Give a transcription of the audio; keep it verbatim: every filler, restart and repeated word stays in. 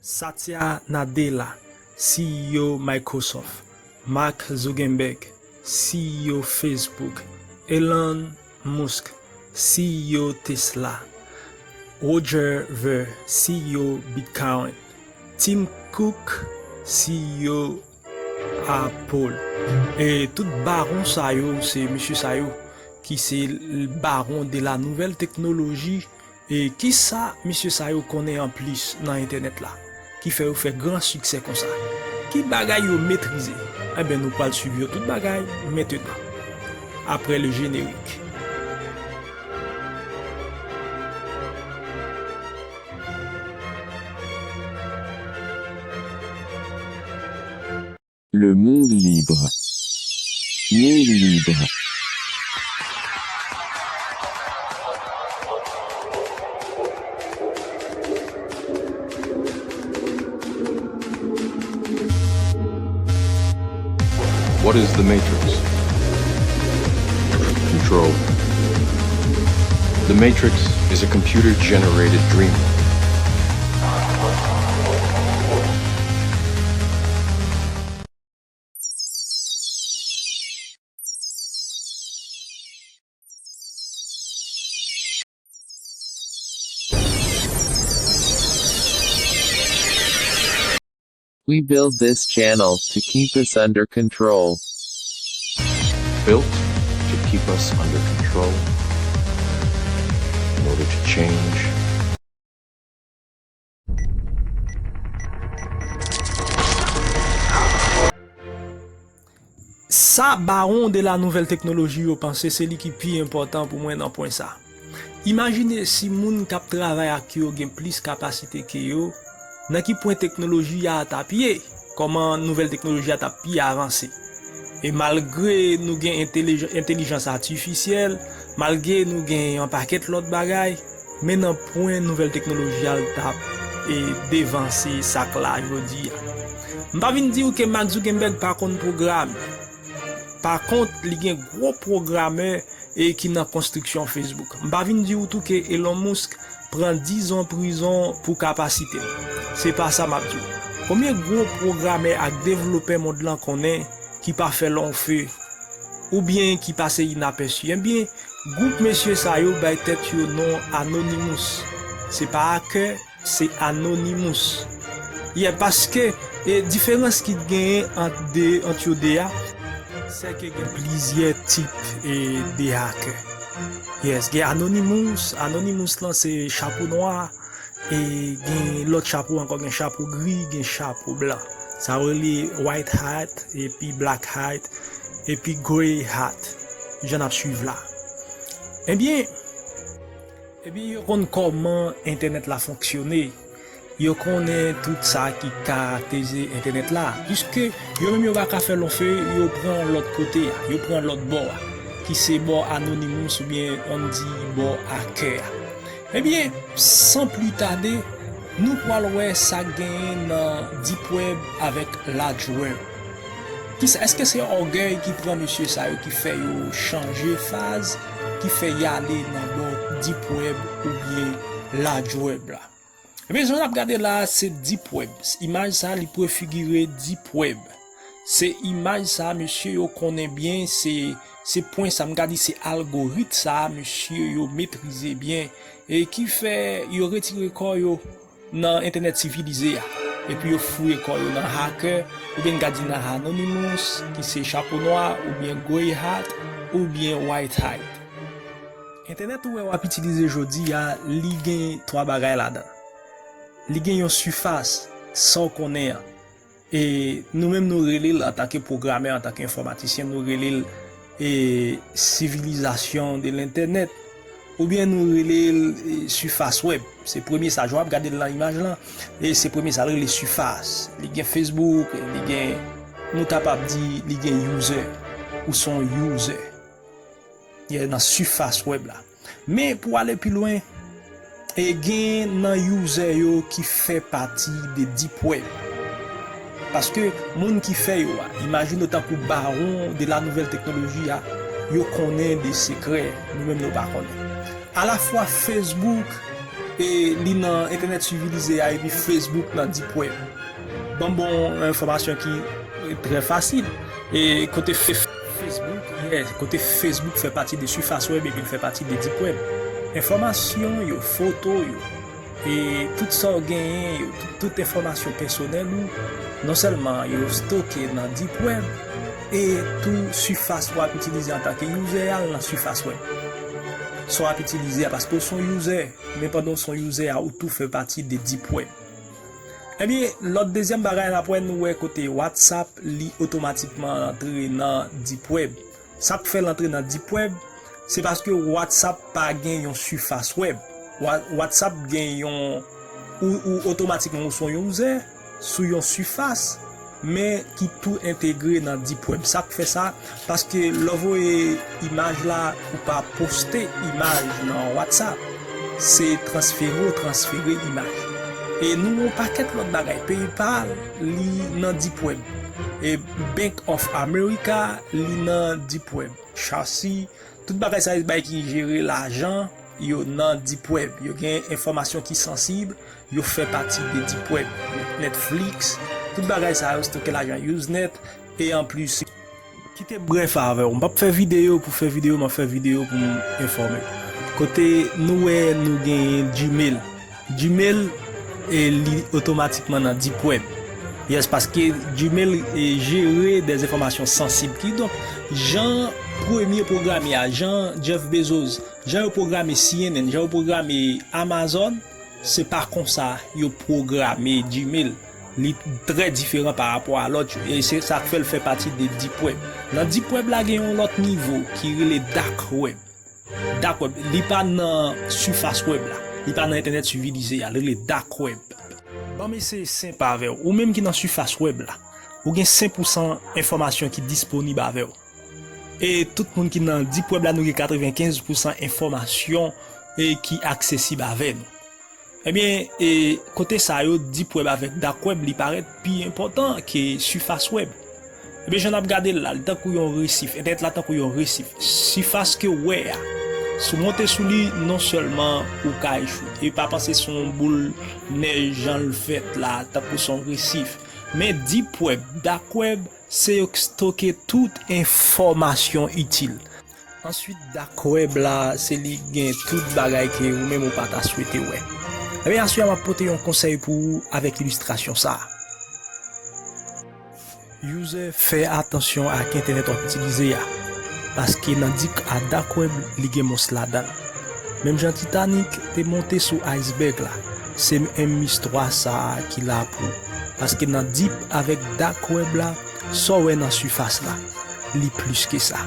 Satya Nadella, C E O Microsoft, Mark Zuckerberg, C E O Facebook, Elon Musk, C E O Tesla, Roger Ver, C E O Bitcoin, Tim Cook, C E O Apple. E tout bawon sa yo, se mesye sa yo ki se bawon de la nouvelle technologie. E kisa mesye sa yo konnen anplis nan entènèt la ki fè yo fè gran siksè konsa? Ki bagay yo metrize? Enben, nou pral swiv yo tout bagay mentenan, apre le générique. Le monde libre. Monde libre. What is the Matrix? Control. The Matrix is a computer generated dream. We build this channel to keep us under control. Built to keep us under control. In order to change. Sa bawon de la nouvelle technologie yo panse se li ki pi enpòtan pou mwen nan pwen sa. Imajine si moun k ap travay ak yo gen plis kapasite ke yo, nan ki pwen teknoloji a t ap ye? Kòman nouvèl teknoloji a t ap pi avanse? E malgre nou gen entelijan-, entèlijans atifisyèl, malgre nou gen yon pakèt lòt bagay, men nan pwen nouvèl teknoloji a l t ap, e, devanse sa k la jodi a. M pa vin di w ke Mark Zuckerberg pa konn pwograme. Pa kont, li gen gwo pwogramè, e, ki nan konstriksyon Facebook. M pa vin di w tou ke Elon Musk pran dizan prizon pou kapasite l. Se pa sa m ap di w. Konbyen gwo pwogramè ak devlopè mond lan konnen ki pa fè lonfe oubyen ki pase inapèsi? Ebyen, gwoup mesye sa yo bay tèt yo non Anonymous. Se pa hacker, se Anonymous. Yeah, paske, e, diferans ki genyen ant de, ant yo de a, se ke gen plizyè tip, e, de hacker. Yes, gen Anonymous, Anonymous lan se chapo nwa, e gen lòt chapo ankò, gen chapo gri, gen chapo blan. Sa yo rele white hat, epi black hat, epi grey hat. Jan n ap swiv la. Ebyen, Ebyen, yo konn kòman entènèt la fonksyone. Yo konnen tout sa ki karakterize entènèt la. Piske yo menm yo pa ka fè lonfe, yo pran lòt kote a, yo pran lòt bò a, ki se bò Anonymous oubyen ann di bò hacker a. Ebyen, san pli tade, nou pral wè sa k genyen nan deep web avèk large web. Kisa, èske se ògèy ki pran mesye sa yo ki fè yo chanje faz, ki fè y ale nan bò deep web oubyen large web la? Ebyen, jan n ap gade la a, se deep web. Imaj sa a, li prefigire deep web. Se imaj sa a, mesye yo konnen byen, se, se pwen sa, m ka di se algorit sa a, mesye yo metrize byen, e ki fè yo retire kò yo nan entènèt sivilize a, epi yo fouye kò yo nan hacker, oubyen n ka di nan Anonymous, ki se chapo nwa, oubyen grey hat, oubyen white hat. Entènèt ou wè w ap itilize jodi a, li gen twa bagay ladan. Li gen yon sifas, sa w konnen an. E nou menm nou rele l antanke pwogramè, antanke enfòmatisyen, nou rele l, e, sivilizasyon de lentènèt, oubyen nou rele l, e, sifas wèb. Se premye sa, jan w ap gade l nan imaj lan, e se premye sa, l rele sifas. Li gen Facebook, li gen, nou kapab di, li gen user, ou se yon user. Ye nan sifas wèb la. Men pou ale pi lwen, e gen nan user yo ki fè pati de deep web. Paske moun ki fè yo a, imajine w tankou bawon de la nouvèl teknoloji a, yo konnen de sekrè nou menm nou pa konnen. Alafwa Facebook E li nan entènèt sivilize a, epi Facebook nan deep web. Ban m ba w yon enfòmasyon ki trè fasil. E kote fe- Facebook, yeah, kote Facebook fè pati de sifas web epi l fè pati de deep web. Enfòmasyon yo, foto yo, e tout sa w genyen yo, tout, tout enfòmasyon pèsonèl ou, non sèlman yo stoke nan deep web, e tou sifas w ap itilize antanke user a nan sifas web. Sa w ap itilize a, paske w se yon user, men pandan w se yon user a, ou tou fè pati de deep web. Ebyen, lòt dezyèm bagay n ap wè, nou wè kote WhatsApp, li otomatikman antre nan deep web. Sa k fè l antre nan deep web, se paske WhatsApp pa gen yon sifas web. Wa- WhatsApp gen yon, ou, ou otomatikman ou se yon user sou yon sifas, men ki tou entegre nan deep web. Sa k fè sa, paske lè w voye imaj la, ou pa poste imaj nan WhatsApp, se transfere w transfere imaj. E nou yon pakèt lòt bagay. PayPal, li nan deep web. E Bank of America, li nan deep web. Chasi, tout bagay sa yo, bagay ki jere lajan, yo nan deep web. Yo gen enfòmasyon ki sansib, yo fè pati de deep web. Netflix, tout bagay sa yo stoke lajan. Usenet, e anplis, kite m brèf avè w. M p ap fè videyo pou fè videyo, m ap fè videyo pou m enfòme. Kote nou wè nou genyen Gmail. Gmail, e li otomatikman nan deep web. Yes, paske Gmail, e, jere de enfòmasyon sansib. Kidonk, jan premye pwograme a, jan Jeff Bezos, jan yo pwograme C N N, jan yo pwograme Amazon, se pa konsa yo pwograme Gmail. Li trè diferan pa rapò a lòt yo. E se sa k fè l fè pati de deep web. Nan deep web la, gen yon lòt nivo ki rele dark web. Dark web, li pa nan sifas web la. Li pa nan entènèt sivilize a. Li rele dark web. Ban m eseye senp avè w. Ou menm ki nan sifas web la, ou gen senk pousan enfòmasyon ki disponib avè w. E tout moun ki nan deep web la, nou gen katrevenkenz pousan enfòmasyon, e, ki aksesib avè nou. Ebyen, e, kote sa yo, deep web avèk dark web, li parèt pi enpòtan ke sifas web. Ebyen, jan n ap gade l la, li tankou yon resif. Entènèt la tankou yon resif. Sifas ke w wè a, si w monte sou li, non sèlman ou ka echwe. E pa panse se yon boul nèj jan l fèt la, tankou se yon resif. Men deep web, dark web, se yo k stoke tout enfòmasyon itil. Answit, dark web la, se li gen tout bagay ke ou menm ou pa ta swete wè. Ebyen, aswè a m ap pote yon konsèy pou ou avèk ilistrasyon sa a. User, fè atansyon ak entènèt w ap itilize a, paske nan deep a dark web, li gen mons ladan l. Menm jan Titanic te monte sou iceberg la, se menm istwa sa a ki la pou ou. Paske nan deep avèk dark web la, sa w wè nan sifas la, li plis ke sa.